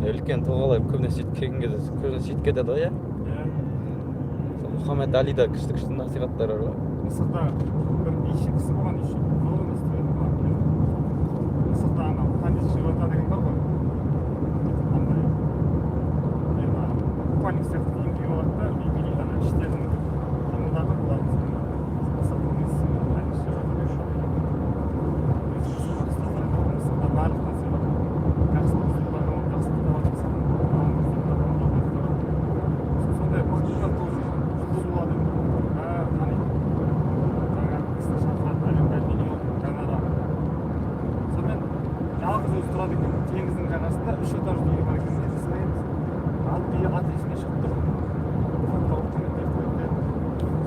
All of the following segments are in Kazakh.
Үлкен тұлғалар көбіне сөйтіп келген кезде көбіне сөйтіп кетеді ғой, иә. Иә. Сол Мұхаммед Алида күшті күшті насихаттар бар ғой. Мысырда бір биші кісі болған, еще бұрын естіп едім. Мысырда анау Хадис Живота деген бар ғой, андай енді купальник сияқты киім киіп алады да, би билейді. Ана іштерін қимылдатып, бұлардың Мысырдың несі, Хадис Живота деген. Өзі Мысырға ұстаздар еді. Мысырда барлық нәрсе бар, жақсылық іздеп барған, жақсылық табады, Мысырдан жаман іздеп барған, жаман табады. Сондай мықты да тоже жұлдыз болады енді, бәрі таниды. Жаңағы кісі шақырады, бәленбай миллион гонорар. Сонымен жалғыз өзі тұрады екен. Теңіздің жағасында үш этажды үйі бар екен. Алып үй ат есіне шығып тұр.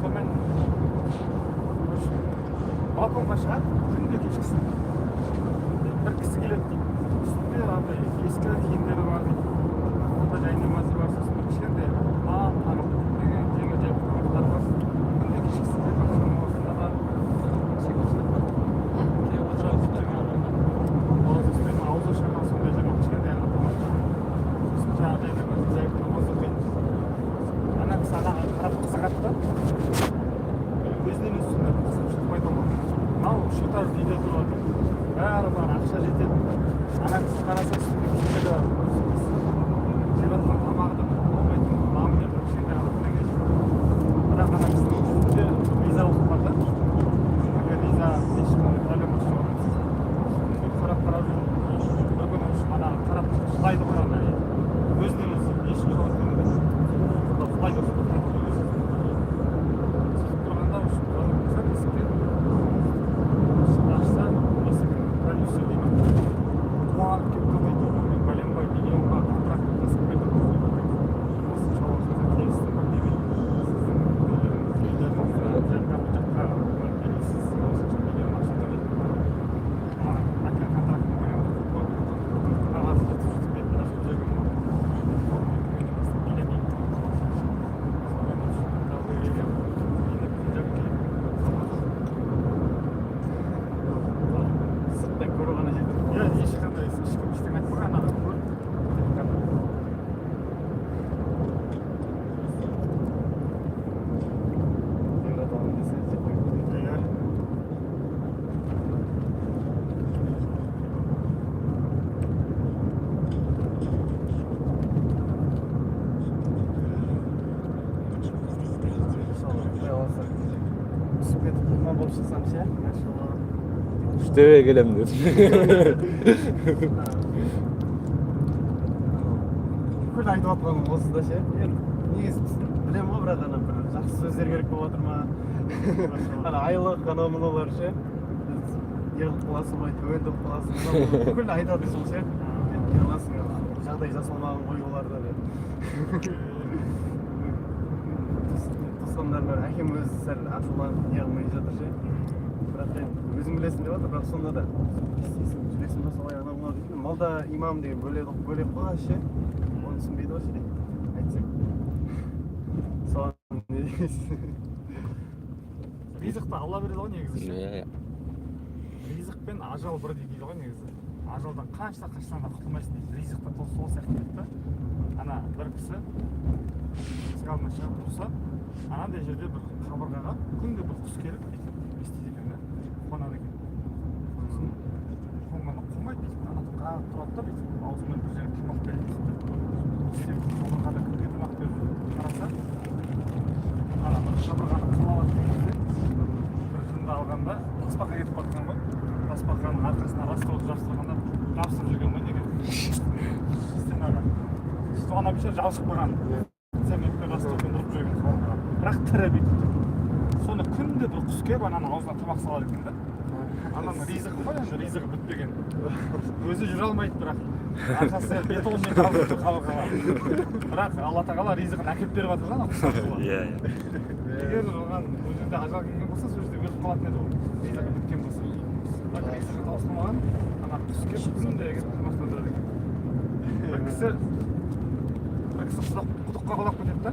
Сонымен, в общем, балконға шығады күнде кешкісін. Бір кісі келеді дейді, үстінде андай ескі киімдері бар дейді, қолында жайнамазы бар, сосын бір кішкентай нан тағып деген жеңіл желпі тамақтары бар. Күнде кешкісін келіп, ақшам уақытында да келіп отырады дейді. Жаңағы ораза ұстаймын, ауыз ашамын, сондай жаңағы кішкентай ғана тамақ. Сосын жаңағы жайнамазын жайып, намаз оқиды. Ана кісі анаған қарап қызығады да, өзінен өзі сондай бір қызығушылық пайда болады. Мынау үш этажды үйде тұрады, бәрі бар, ақша жетеді. Ана кісі қараса, үстінде киімі де жеп жатқан тамағы да бір болмайтын нан мен бір кішкентай ғана бірдеңе. Бірақ ана кісінің үстінде ризалық бар да, риза, ешқандай проблемасы жоқ. Күнде қарап қарап жүр. Бір күні ана қарап жылайды ғой, ана өзінен өзі ешкім жауап бермейді, құлайды өзі. Сөйтіп тұрғанда, в общем, звонок жасады есікке. Ашса, есігін продюсер дей ма, қуанып келіп тұр дейді. Мен бәленбай миллионға контракт жасап бердім, осынша уақытта келістім демей, сіздің үйлеріңіз, жаққа, бұл жаққа келесіз, осынша миллион ақша төлейді. Әкең контрактының көлемі қағазы жетіп жетіп кетті, бірақ жүрегім билемейді. Сонымен, в общем, келген енді пенжаб келіп. Сырттан көру ғана жетеді. Иә, ешқандай ешкім ештеңе айтпаған, ана көріп тек қана. Ғибрат аламын десе, жетпей. Иә. Иншалла, құдай қаласа, түсіп кетіп, имам болып шықсам ше. Машалла. Үштөбеге келемін деп. Бүкіл айтып жатқаным осы да ше. Енді негізі білемін ғой, бірақ ана бір жақсы сөздер керек болып жатыр ма, ана айлық, анау мынаулар ше, не қылып қаласың ғой, тәуелді болып қаласың, мынау мынау. Бүкіл айтады сол ше. Енді не қыласың, жағдай жасалмаған ғой оларда деп. Туысқандарым бәрі, әкем өзі сәл ашуланып, не қылмай жатыр ше. Бірақ енді өзің білесің деп жатыр. Бірақ сонда да не істейсің, жүресің ба солай, анау мынау дейді. Молда, имам деген бөлек, бөлек қой ше. Оны түсінбейді ғой ше, айтсаң. Соған не дейсіз? Ризықты Алла береді ғой негізі ше. Иә. Ризық пен ажал бірдей дейді ғой негізі. Ажалдан қанша қашсаң да құтылмайсың дейді. Ризық та сол сияқты дейді да. Ана бір кісі есік алдына шығып тұрса, анандай жерде бір қабырғаға күнде бір құс келіп, бүйтіп не істейді екен да, қонады екен. Сосын қонғанда қонбайды, бүйтіп қанатын қағып тұрады да, бүйтіп аузымен бір жерге тамақ береді дейді да. Істеп қабырғада кімге тамақ беріп жүр, қараса, ана бір қабырғаны қалап жатқан кезде бір жынды алғанда, тасбақа кетіп бара жатқан ғой. Тасбақаның арқасына растворды жабыстырғанда, жабыстырып жүрген ғой неге, стенаға. Сөйтіп ана бейшара жабысып қойған, цементпен, раствормен ұрып жүрген қабырғаға, бірақ тірі бүйтіп тұр. Соны күнде бір құс келіп, ананың аузына тамақ салады екен да. Ананың ризығы ғой енді, ризығы бітпеген, өзі жүре алмайды, бірақ арқасы бетонмен жабысып тұр қабырғаға, бірақ Алла тағала ризығын әкеліп беріп жатыр да ана құс арқылы. Иә. Егер оған ол жерде ажал келген болса, сол жерде өліп қалатын еді ол, ризығы біткен болса. Бірақ ризығы таусылмаған, ана құс келіп, күнде келіп тамақтандырады екен. Бір кісі құдыққа құлап кетеді да.